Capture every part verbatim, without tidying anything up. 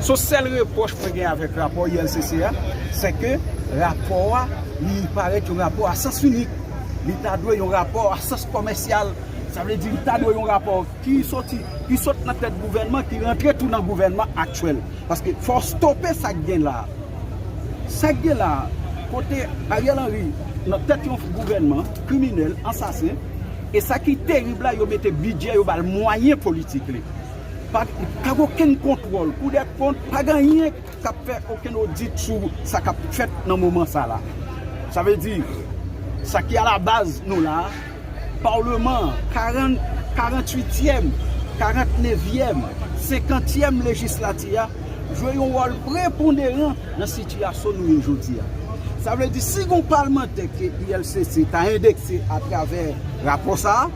Se yon sèl repwòch mwen gen avèk rapò I L C C a, se ke rapò a, li parèt yon rapò a sans inik. Li ta dwe yon rapò a sans kòmèsyal. Sa vle di, li ta dwe yon rapò ki soti, ki sot nan tèt gouvènman, ki rantre tou nan gouvènman aktyèl. Paske fò w stope sa k gen la. Sa k gen la, kote Ariel Henry nan tèt yon gouvènman kriminèl, ansasen, e sa ki terib la, yo mete bidjè, yo ba l mwayen politik li. Pa, pa gen okenn kontwòl. Kou dè kont, pa gen anyen k ap fè okenn odit sou sa k ap fèt nan moman sa la. Sa vle di, sa ki alabaz nou la, palman an, karant, karanntuityèm, karantnevyèm, senkantyèm lejislati a jwe yon wòl preponderan nan sitiyasyon nou ye jodi a. Sa vle di, si gon palmantè ke I L C C ta endekse atravè rapò sa a,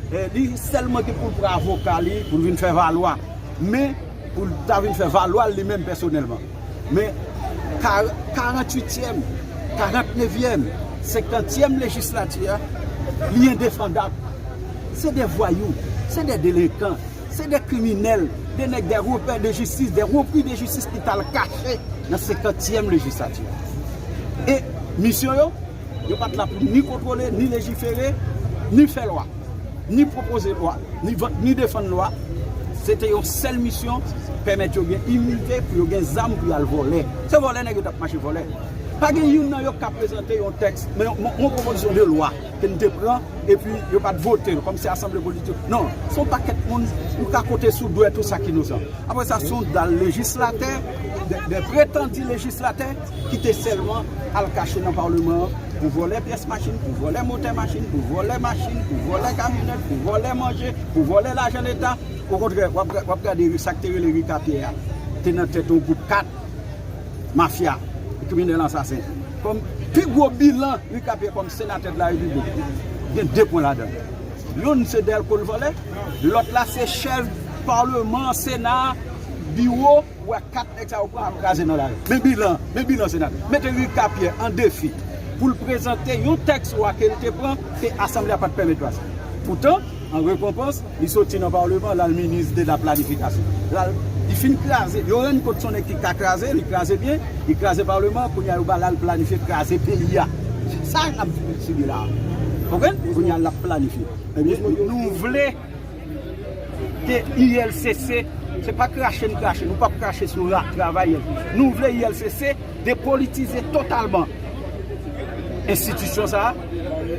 eh, li sèlman gen pou l pran avoka li, pou l vin fè valwa. Men, pou l ta vin fè valwa l li menm pèsonèlman. Men, kar-, karanntuityèm, karantnevyèm, senkantyèm lejislati a, li endefandab. Se de vwayou, se de delenkan, se de kriminèl, de nèg, de repè de jistis, de repri de jistis ki t al kache nan senkantyèm lejislati a. E misyon yo, yo pa t la pou ni kontwole, ni lejifere, ni fè lwa, ni pwopoze lwa, ni vòt, ni defann lwa. Se te yon sèl misyon, pèmèt yo gen iminite pou yo gen zam pou y al vòlè. Se vòlè nèg yo t ap mache vòlè. Pa gen youn nan yo k ka prezante yon tèks, men yon, yon pwopozisyon de lwa ke n te pran, epi yo pa t vote l, kòmsi asanble politik. Non, se yon pakèt moun, ou ka konte sou dwèt ou sa k inosan. Apre sa, se yon dal lejislatè, de, de pretandi lejislatè, ki te sèlman al kache nan palman an pou vòlè pyès machin, pou vòlè motè machin, pou vòlè machin, pou vòlè kamyonèt, pou vòlè manje, pou vòlè lajan leta. Okontrè, w ap, w ap gade sa k te rele Rika Pyè a, te nan tèt yon gwoup kat mafya, kriminèl, ansasen. Kòm pi gwo bilan Rika Pyè kòm senatè de la Repiblik, gen de pwen ladan l. Youn se dèlko l vòlè, lòt la se chèf palman, sena, biwo, w wè kat nèg sa yo pran ap kraze nan lari. Men bilan, men bilan senatè. Mete Rika Pyè an defi pou l prezante yon tèks lwa ke l te pran ke asanble a pa t pèmèt pase. Poutan, an rekonpans, li soti nan palman, l al minis de la planifikasyon. L al, li fin kraze, yo rann kont se yon nèg ki ka kraze, li kraze byen, li kraze palman, kounye a yo ba l al planifye kraze peyi a. Se sa n ap sibi la. Konprann? Kounye a l ap planifye. Ebyen, nou vle ke I L C C, se pa krache n krache, nou p ap krache sou ra-, travay I L C C. Nou vle I L C C depolitize totalman enstitisyon sa a,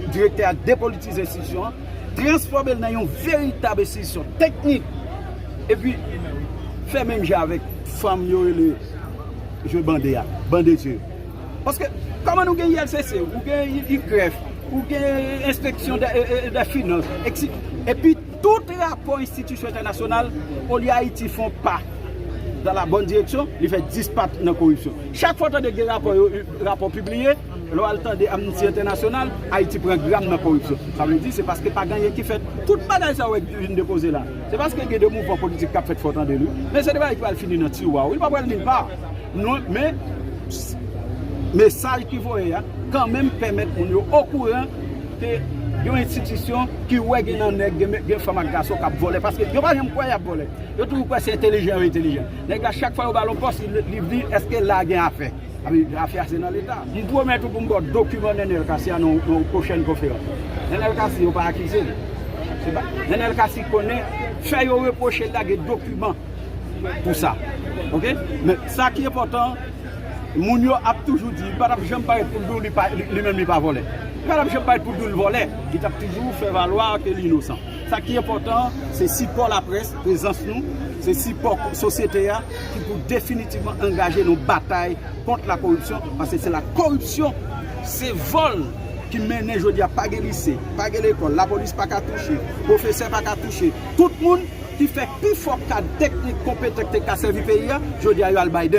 direktè a depolitize enstitisyon an, transfòme l nan yon veritab enstitisyon teknik, epi fè menm jan avèk fanm yo rele je bande a, bande je. Paske, kòman nou gen I L C C, ou gen I G F, ou gen enspeksyon de, de, de finans, etsi-, epi tout rapò enstitisyon entènasyonal, olye Ayiti fè yon pa dans la bonne direction, li fè dis pa nan koripsyon. Chak fwa w tande gen rapò, yo, rapò pibliye, lè w al tande Amnesty International, Ayiti pran gram nan koripsyon. Sa vle di, se paske pa gen anyen ki fèt. Tout bagay sa yo vin depoze la. Se paske gen de mouvman politik k ap fèt, fò w tande l, wi. Men se de bagay ki pral fini nan tiwa, wi. Li pa pral nil pa. Non, men, mesaj ki voye a, kanmenm pèmèt moun yo okouran ke yon enstitisyon ki wè gen nan nèg, gen, gen fanm ak gason k ap vòlè. Paske yo pa janm kwè y ap vòlè. Yo toujou kwè se entelijan yo entelijan. Nèg la, chak fwa yo ba l yon pòs, li, li di, èske la gen afè? Abi, afè a se nan Leta. M pwomèt ou pou m ba w dokiman Nenel Cassy a nan, nan yon pwochèn konferans. Nenel Cassy, yo pa akize l. Se pa, Nenel Cassy konnen fè yo repwoche l la gen dokiman pou sa. Oke? Men sa ki enpòtan, moun yo ap toujou di, li pa t ap janm parèt pou l di w li pa, li, li menm li pa vòlè. Li pa t ap janm parèt pou l di w l vòlè. Li t ap toujou fè valwa ke li inosan. Sa ki enpòtan, se sipò laprès, prezans nou, se sipò sosyete a ki pou definitivman angaje nan batay kont lakoripsyon, paske se lakoripsyon, se vòl ki mennen jodi a pa gen lise, pa gen lekòl, lapolis pa ka touche, pwofesè pa ka touche. Tout moun ki fè pi fò kad teknik konpetan ki te ka sèvi peyi a, jodi a yo al Biden.